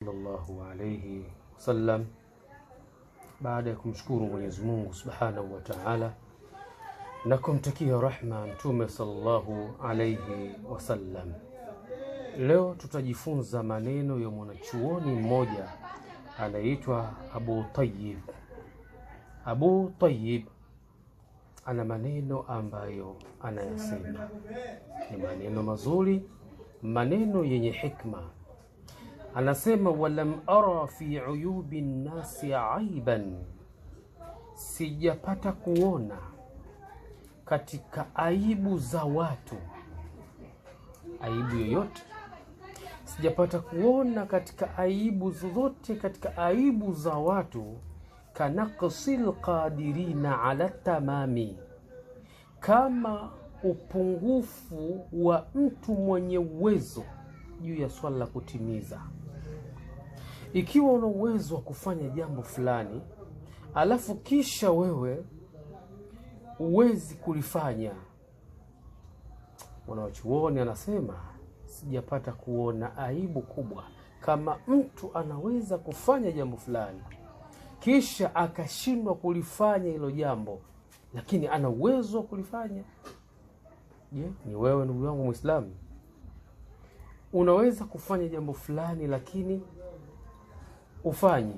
Sallallahu alayhi wasallam. Baada ya kumshukuru Mwenyezi Mungu Subhanahu wa Ta'ala na kumtakia rahma Mtume sallallahu alayhi wasallam, leo tutajifunza maneno ya mwanachuoni mmoja anaitwa Abu Tayyib. Abu Tayyib ana maneno ambayo anayasema ni maneno mazuri, maneno yenye hikma. Anasema, walam ara fi uyubi nnasi aiban, sijapata kuona katika aibu za watu aibu yoyote, sijapata kuona katika aibu zozote, katika aibu za watu, kanaqsil qadirina ala tamami, kama upungufu wa mtu mwenye uwezo juu ya swala la kutimiza. Ikiwa una uwezo wa kufanya jambo fulani alafu kisha wewe huwezi kulifanya, mwanachuoni anasema sijapata kuona aibu kubwa kama mtu anaweza kufanya jambo fulani kisha akashindwa kulifanya hilo jambo, lakini ana uwezo wa kulifanya. Je, ni wewe ndugu yangu Muislamu, unaweza kufanya jambo fulani lakini ufanye?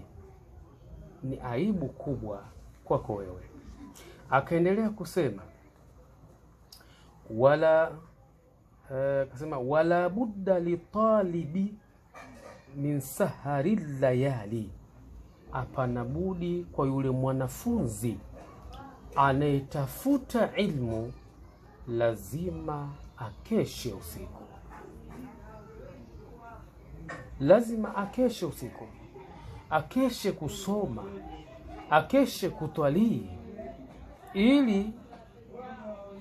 Ni aibu kubwa kwako wewe. Akaendelea kusema wala akasema wala budda litalibi min sahari layali, hapana budi kwa yule mwanafunzi anayetafuta ilmu lazima akeshe usiku, lazima akeshe usiku, akeshe kusoma, akeshe kutwalii, ili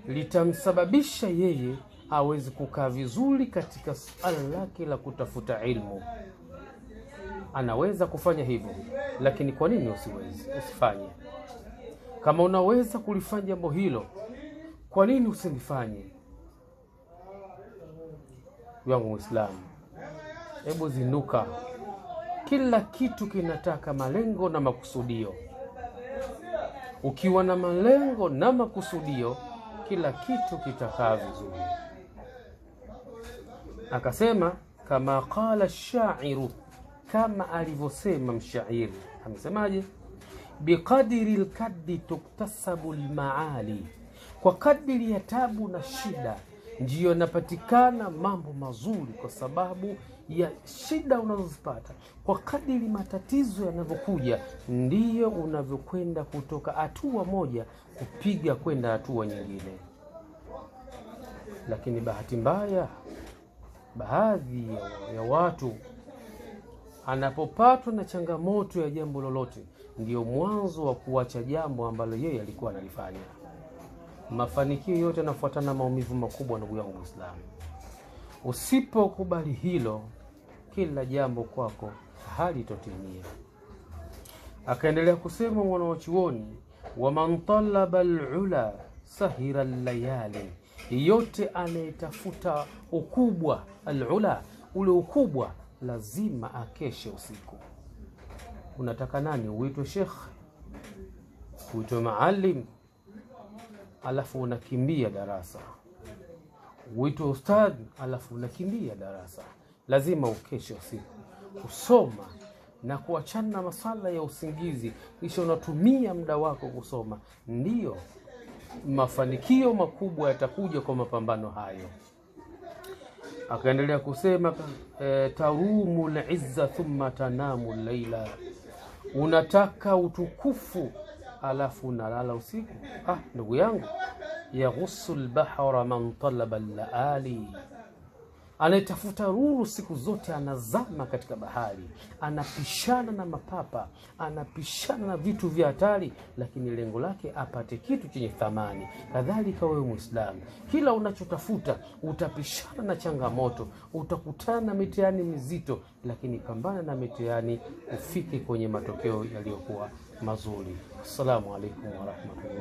litamsababisha yeye aweze kukaa vizuri katika suala lake la kutafuta ilmu. Anaweza kufanya hivyo, lakini kwa nini usiwezi usifanye? Kama unaweza kulifanya jambo hilo, kwa nini usilifanye? Yangu Muislamu, hebu zinduka. Kila kitu kinataka malengo na makusudio. Ukiwa na malengo na makusudio, kila kitu kitakaa vizuri. Akasema kama qala shairu, kama alivyosema mshairi. Amesemaje? Biqadri lkaddi tuktasabu lmaali, kwa kadiri ya tabu na shida ndiyo yanapatikana mambo mazuri, kwa sababu ya shida unazozipata. Kwa kadiri matatizo yanavyokuja, ndiyo unavyokwenda kutoka hatua moja kupiga kwenda hatua nyingine. Lakini bahati mbaya, baadhi ya watu anapopatwa na changamoto ya jambo lolote, ndiyo mwanzo wa kuacha jambo ambalo yeye alikuwa analifanya. Mafanikio yote yanafuatana maumivu makubwa, ndugu yangu Muislamu. Usipokubali hilo, kila jambo kwako halitotimia. Akaendelea kusema mwanachuoni, waman talaba alula sahira layali, yote anayetafuta ukubwa, alula, ule ukubwa, lazima akeshe usiku. Unataka nani uitwe shekh, uitwe maalim, alafu unakimbia darasa? Uitwe ustadh, alafu unakimbia darasa? Lazima ukeshe usiku kusoma na kuachana na masala ya usingizi, kisha unatumia muda wako kusoma. Ndiyo mafanikio makubwa yatakuja kwa mapambano hayo. Akaendelea kusema tarumu lizza thumma tanamu laila, unataka utukufu alafu unalala usiku. Ah, ndugu yangu, yaghusu lbahra man talaba laali, anayetafuta ruru siku zote anazama katika bahari, anapishana na mapapa, anapishana na vitu vya hatari, lakini lengo lake apate kitu chenye thamani. Kadhalika wewe Muislamu, kila unachotafuta utapishana na changamoto, utakutana na mitihani mizito, lakini pambana na mitihani ufike kwenye matokeo yaliyokuwa mazuri. Assalamu alaikum warahmatullahi.